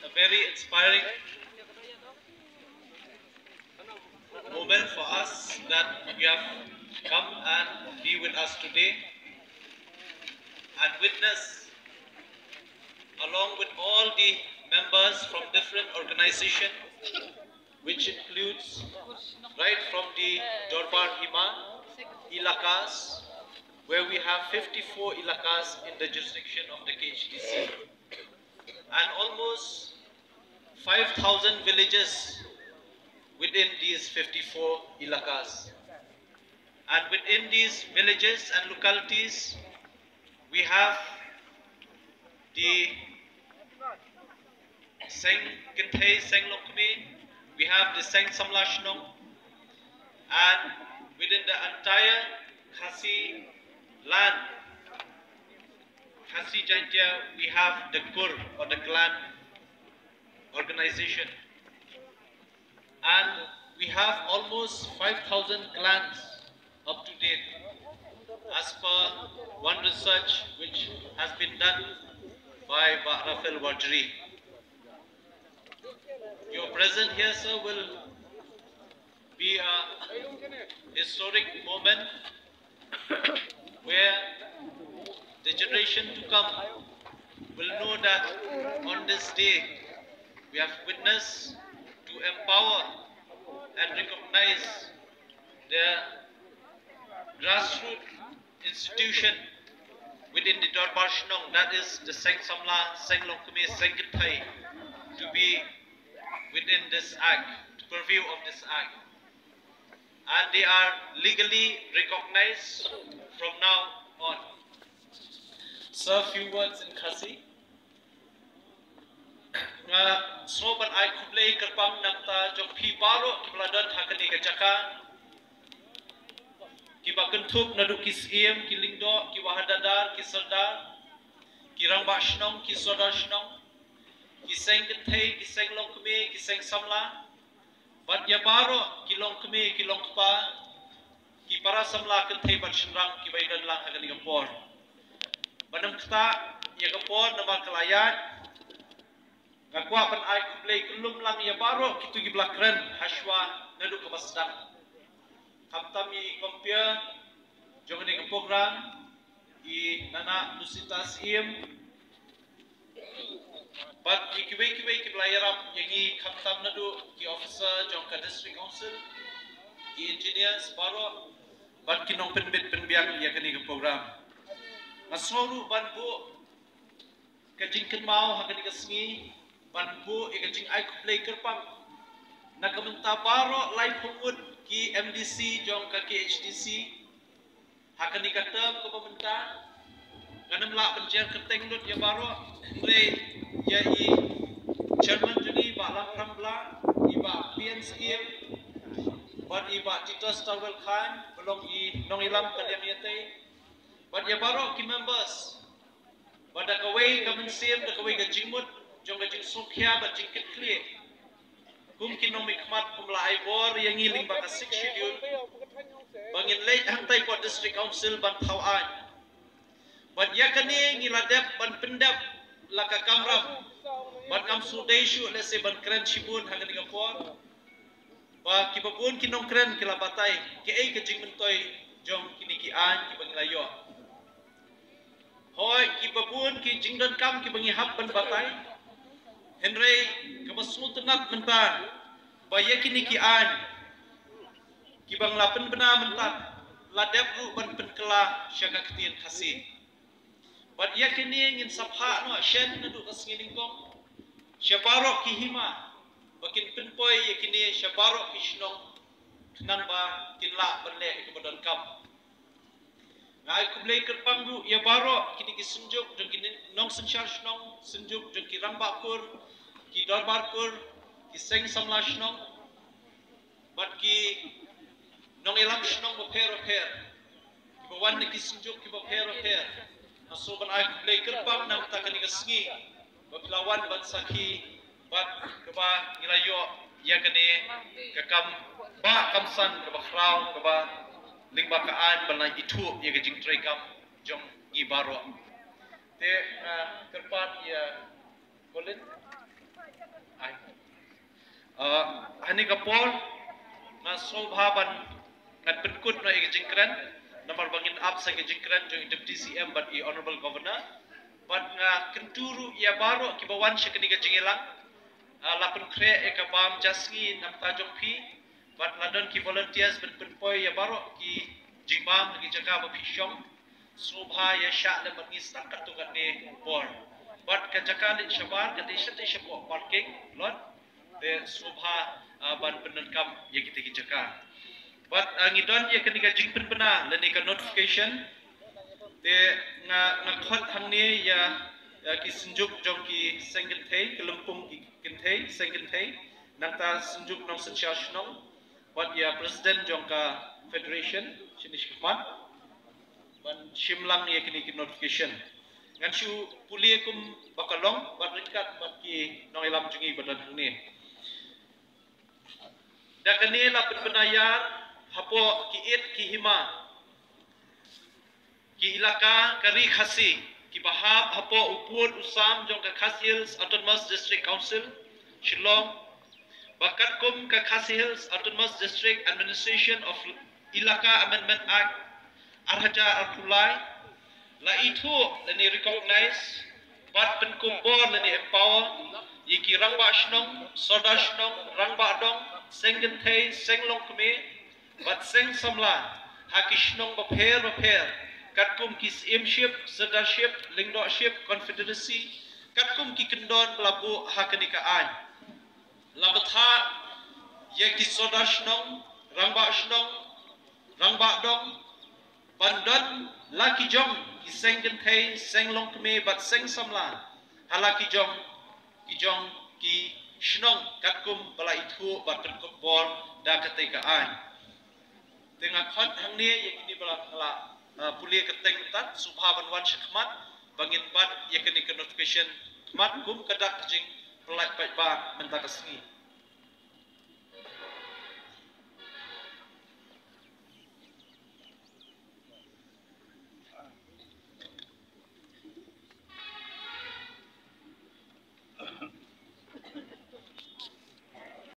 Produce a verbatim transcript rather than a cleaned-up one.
A very inspiring moment for us that you have come and be with us today and witness, along with all the members from different organizations, which includes right from the Dorbar Hima ilakas, where we have fifty-four ilakas in the jurisdiction of the K H D C, and almost five thousand villages within these fifty-four ilakas. And within these villages and localities, we have the Seng Kynthei Seng Longkmie, we have the Seng Samla Shnong, and within the entire Khasi land, Khasi Jaintia, we have the Kur or the clan organization. And we have almost five thousand clans up to date, as per one research which has been done by Bah Raphael Warjri. Your presence here, sir, will be a historic moment where the generation to come will know that on this day we have witnessed to empower and recognize the grassroots institution within the Dorbar Shnong, that is the Seng Samla, Seng Longkmie, Seng Kynthei, to be within this act, the purview of this act. And they are legally recognized from now on. Sir, few words in Khasi. Nga sngew ban ai khublei kyrpang na ka bynta jong phi baroh kiba la don ha kane ka jaka, kiba kynthup naduh ki syiem, ki lyngdoh, ki wahadadar, ki sordar, ki rangbah shnong, ki sordar shnong, ki seng kynthei, ki seng longkmie, ki seng samla, bad ïa baroh ki longkmie, ki longkpa, ki para samla kynthei bad shynrang kiba ïadon lang ha kane ka por. Ban ym ktah ïa ka por namar ka la ïaid, nga kwah ban ai khublei kyllum lang ïa baroh kito kiba la kren hashwa naduh kaba sdang. Khamtam ïa i compere jong kane ka program, i Nana Lusita Syiem, bad ïa kiwei kiwei kiba la ïarap ïa ngi, khamtam naduh ki officer jong ka District Council, ki engineers baroh, bad ki nongpynbit pynbiang ïa kane ka program. Nga sngew ruh ban buh ka jingkynmaw ha kane ka sngi ban buh ïa ka jingai khublei kyrpang na ka bynta baroh laiphew ngut ki M D C jong ka K H D C ha kane ka term kaba mynta. Ngan ym lah ban jer kyrteng lut ïa baroh, hynrei ïa i chairman jong ngi Bah Lamkhram Blah, i Bah P N Syiem, bad i Bah Titos Tarwel Chyne ba long i nongïalam ka liang ïatei, bad ïa baroh ki members. Bad da kawei ka mynsiem, da kawei ka jingmut jong ka jingsngewkhia bad jingkitkhlieh, kum ki nongmihkhmat, kum la ai bor ïa ngi lyngba ka Sixth Schedule ba ngin leit hangtai hapoh District Council ban thaw aiñ, bad ïa kane ngi la dep ban pyndep la ka kamram. Bad ngam sngewdei shuh lehse ban kren shibun ha kane ka por, ba kiba bun ki nongkren ki la batai kaei ka jingmyntoi jong kine ki aiñ kiba ngi la ïoh. Hooid, kiba bun ki jingdonkam kiba ngi hap ban batai, hynrei kaba sngewtynnat mynta ba ïa kine ki aiñ kiba ngi la pynbna mynta la dep ruh ban pynkylla sha ka ktien Khasi. Bad ïa kine ngin sa phah noh shen naduh ka sngi nyngkong sha baroh ki hima, ba kin pynpoi ïa kine sha baroh ki shnong, khnang ba kin lah ban leh ïa kaba donkam. Nga ai khublei kyrpang ruh ïa baroh kine ki synjuk jong ki nongsynshar shnong, synjuk jong ki rangbah kur, ki dorbar kur, ki seng samla shnong, bad ki nongïalam shnong bapher bapher, kiba wan na ki synjuk kiba pher bapher. Nga sngew ban ai khublei kyrpang na ka bynta kane ka sngi ba phi la wan ban sakhi bad kaba ngi la ïoh ïa kane ka kam ba kam san kaba khraw kaba lyngba ka aiñ ban la ithuh ïa ka jingtrei kam jong ngi baroh. Te nga kyrpad ïa Colin. Ai. Uh, ha kane ka por nga sngewbha ban ngan pynkut noh ïa ka jingkren namar ba ngin ap sa ka jingkren jong i Deputy C M bad i Honorable Governor. Bad nga kyntu ruh ïa baroh kiba wan sha kane ka jingïalang. Uh, la pynkhreh ïa ka bam ja sngi namar jong phi. Bad la don ki volunteers ban pynpoi ïa baroh ki jingbam ha ki jaka ba phi shong. Sngewbha ïa shah lem bad ngi stad katto katne por. Bad ka jaka leit shabar ka dei shatei shapoh parking lot. Te sngewbha, ah, ban pyndonkam ïa kita ki jaka. Bad, ah, ngi don ïa kane ka jingpynbna lane ka notification. Te nga, nga khot hangne ïa, ïa ki synjuk jong ki seng kynthei, ki lympung ki kynthei, seng kynthei. Nangta synjuk nongsynshar shnong. Bad ïa president jong ka federation, shini shi khmat. Ban shim lang ïa kine ki notification. Ngan shu pule kum ba ka long, bad ryngkat bad ki nongïalam jong ngi ba don hangne. Da kane la pynbna ïar hapoh ki it ki hima, ki ilaka ka ri Khasi, kiba hap hapoh u pud u sam jong ka Khasi Hills Autonomous District Council, Shillong, ba katkum ka Khasi Hills Autonomous District Administration of Ilaka Amendment Act ar hajar arphew lai, la ithuh lane recognize bad pynkup bor lane empower ïa ki rangbah shnong, sordar shnong, rangbah dong, seng kynthei, seng longkmie bad seng samla ha ki shnong bapher bapher, katkum ki syiemship, sirdarship, lyngdohship, confederacy, katkum ki kyndon ba la buh ha kane ka aiñ. La bthah ïa ki sordar shnong, rangbah shnong, rangbah dong, ban don la ki jong ki seng kynthei, seng longkmie bad seng samla ha la ki jong, ki jong ki shnong katkum ba la ithuh bad pynkup bor da katei ka aiñ. Te nga khot hangne ïa kine ba la, la, ah, pule kyrteng mynta, sngewbha ban wan sha khmat ba ngin bat ïa kane ka notification khmat kum ka dak ka jingpyllait paidbah mynta ka sngi.